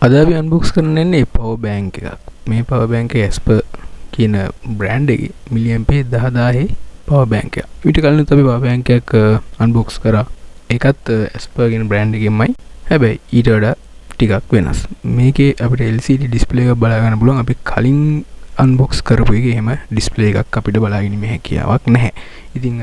අද අපි අන්බොක්ස් කරන්න යන්නේ පවර් බැංක් එකක්. මේ පවර් බැංක් එක ඇස්පර් කියන බ්‍රෑන්ඩ් එකේ මිලියම්පියර් 10000 පවර් බැංක් එකක්. ඊට කලිනුත් අපි පවර් බැංක් එකක් අන්බොක්ස් කරා. ඒකත් ඇස්පර් කියන බ්‍රෑන්ඩ් එකෙන්මයි. හැබැයි ඊට වඩා ටිකක් වෙනස්. මේකේ අපිට LCD display එකක් බලා ගන්න පුළුවන්. අපි කලින් අන්බොක්ස් කරපු එකේ එහෙම ඩිස්ප්ලේ එකක් අපිට බලා ගැනීමේ හැකියාවක් නැහැ. ඉතින්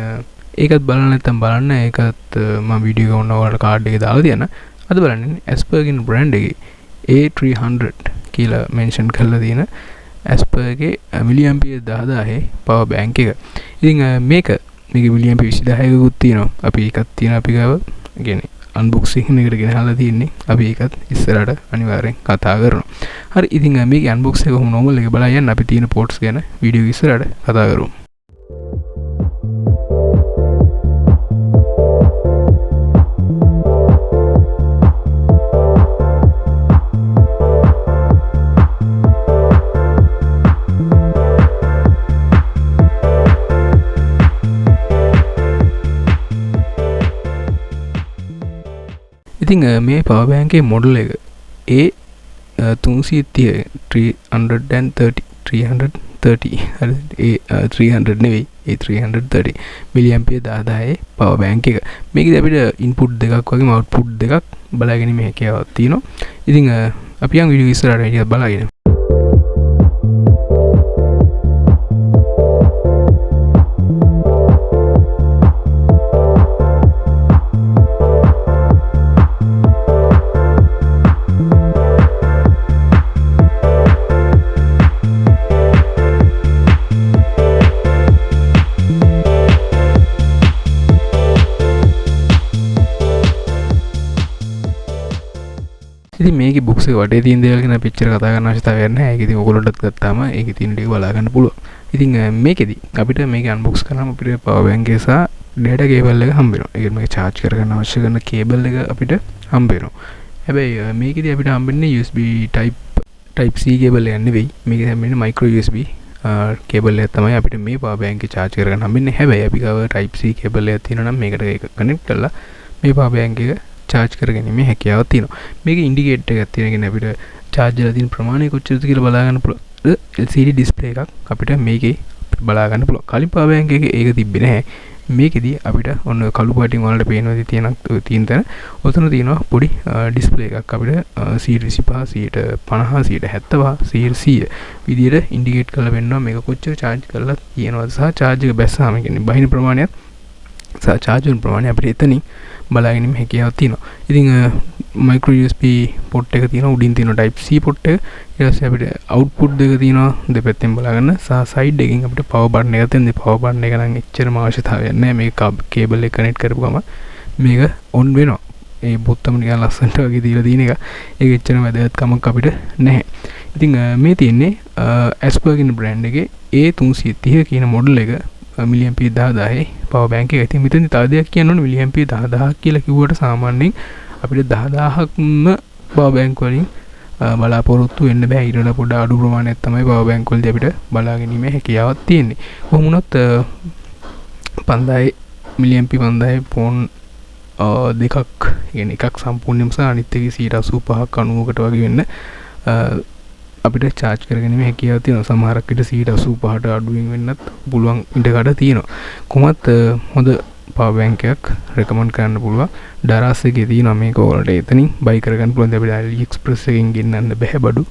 ඒකත් බලන්න නැත්නම් බලන්න. ඒකත් මම වීඩියෝ එක ඔන්න ඔයාලට කාඩ් එකේ දාලා තියන්න. අද බලන්න ඇස්පර් කියන බ්‍රෑන්ඩ් එකේ A300 කියලා මෙන්ෂන් කරලා තියෙන ඇස්පර්ගේ මිලියම්පියර් 10000 පවර් බැංක් එක. ඉතින් මේකේ මිලියම්පියර් 20000කකුත් තියෙනවා. අපි ඒකත් තියෙනවා අපි ගාව. ඒ කියන්නේ අන්බොක්සිං එකට ගෙනහලා තියෙන්නේ. අපි ඒකත් ඉස්සරහට අනිවාර්යෙන් කතා කරනවා. හරි, ඉතින් මේකේ අන්බොක්ස් එක කොහොම නෝමල් එක බලලා යන්න. අපි තියෙන පෝට්ස් ගැන වීඩියෝ එක ඉස්සරහට කතා කරමු. ඉතින් මේ පවර් බැංක් එකේ මොඩල් එක A 330, 330, 330. හරි, A 300 නෙවෙයි, A 330 මිලියම්පියර් 10000 පවර් බැංක් එක. මේකෙදි අපිට ඉන්පුට් දෙකක් වගේම අවුට්පුට් දෙකක් බලා ගැනීමේ හැකියාවක් තියෙනවා. ඉතින් අපි යන් වීඩියෝ ඉස්සරහට වැඩිය බලාගෙන. ඉතින් මේකේ බොක්ස් එක වටේ තියෙන දේවල් ගැන අපි එච්චර කතා කරන්න අවශ්‍යතාවයක් නැහැ. ඒක ඉතින් ඔයගොල්ලන්ටත් ගත්තාම ඒකේ තියෙන ටික බලා ගන්න පුළුවන්. ඉතින් මේකෙදි අපිට මේක අන්බොක්ස් කරාම අපිට පවර් බැංක් එක සහ ඩේටා කේබල් එක හම්බ වෙනවා. ඒ කියන්නේ මේක චාර්ජ් කරගන්න අවශ්‍ය කරන කේබල් එක අපිට හම්බ වෙනවා. හැබැයි මේකෙදි අපිට හම්බෙන්නේ USB type C cable එකක් නෙවෙයි. මේකෙදි හම්බෙන්නේ micro USB cable එකක් තමයි අපිට මේ පවර් බැංක් එක චාර්ජ් කරගන්න හම්බෙන්නේ. හැබැයි අපි ගාව type C cable එකක් තියෙනවා නම් මේකට ඒක කනෙක්ට් කරලා මේ පවර් බැංක් එක චාර්ජ් කරගැනීමේ හැකියාවක් තියෙනවා. මේකේ ඉන්ඩිකේටර් එකක් තියෙන කියන්නේ අපිට චාර්ජ් වෙලා තියෙන ප්‍රමාණය කොච්චරද කියලා බලා ගන්න පුළුවන්. LCD display එකක් අපිට මේකේ බලා ගන්න පුළුවන්. කලින් පවර් බැංක් එකේ ඒක තිබ්බේ නැහැ. මේකෙදි අපිට ඔන්න ඔය කළු පාටින් ඔයාලට පේනවා ඉතින් තියෙන ඔය තියෙන තැන. ඔතන තියෙනවා පොඩි ඩිස්ප්ලේ එකක් අපිට 125, 150, 175, 100 විදියට ඉන්ඩිකේට් කරලා පෙන්නනවා මේක කොච්චර චාර්ජ් කරලා තියෙනවද සහ චාර්ජ් එක බැස්සාම ඒ කියන්නේ බහින ප්‍රමාණයත් සහ චාර්ජ් වෙන ප්‍රමාණය අපිට එතනින් බලා ගැනීම හැකියාවක් තියෙනවා. ඉතින් මයික්‍රෝ USB port එක තියෙනවා, උඩින් තියෙනවා type C port එක. ඊට පස්සේ අපිට අවුට්පුට් දෙක තියෙනවා දෙපැත්තෙන් බලා ගන්න. සහ සයිඩ් එකෙන් අපිට පවර් බටන් එකක් තියෙනවා. ඉතින් පවර් බටන් එක නම් එච්චරම අවශ්‍යතාවයක් නෑ. මේක කේබල් එක කනෙක්ට් කරපු ගමන් මේක ඔන් වෙනවා. ඒ බොත්තම නිකන් ලස්සනට වගේ දීලා තියෙන එක. ඒක එච්චරම වැදගත්කමක් අපිට නැහැ. ඉතින් මේ තියෙන්නේ ඇස්පර් කියන බ්‍රෑන්ඩ් එකේ A 330 කියන මොඩල් එක මිලියම්පියර් 10000 පවර් බැංක් එක. ඉතින් මෙතනදී තව දෙයක් කියන්න ඕනේ. මිලියම්පියර් 10000 කියලා කිව්වට සාමාන්‍යයෙන් අපිට 10000ක්ම පවර් බැංක් වලින් බලාපොරොත්තු වෙන්න බෑ. ඊට වඩා පොඩ අඩු ප්‍රමාණයක් තමයි පවර් බැංක් වලදී අපිට බලා ගැනීමේ හැකියාවක් තියෙන්නේ. කොහොම වුණත් 5000 මිලියම්පියර් 5000 ෆෝන් දෙකක්, ඒ කියන්නේ එකක් සම්පූර්ණයෙන්ම සහ අනිත් එකේ සියයට අසූපහක් අනූවකට වගේ වෙන්න අපිට චාර්ජ් කරගැනීමේ හැකියාව තියෙනවා. සමහරක් විට සියයට අසූපහට අඩුවෙන් වෙන්නත් පුළුවන් ඉඩකඩ තියෙනවා. කොහොමත් හොඳ පවර් බැංක් එකක් රෙකමන්ඩ් කරන්න පුළුවන්. ඩරාස් එකේ තියෙනවා මේක ඔයාලට එතනින් බයි කරගන්න පුළුවන්. දැන් අපිට AliExpress එකෙන් ගෙන්නන්න බැහැ බඩු.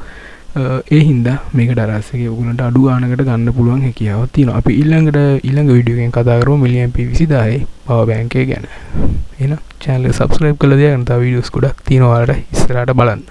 ඒ හින්දා මේක ඩරාස් එකේ ඔයගොල්ලන්ට අඩු ගාණකට ගන්න පුළුවන් හැකියාවක් තියෙනවා. අපි ඊළඟ වීඩියෝ එකෙන් කතා කරමු මිලියම්පියර් 20000 පවර් බැංක් එක ගැන. එහෙනම් චැනල් එක සබ්ස්ක්‍රයිබ් කරලා තියාගන්න. තව වීඩියෝස් ගොඩක් තියෙනවා ඔයාලට ඉස්සරහට බලන්න.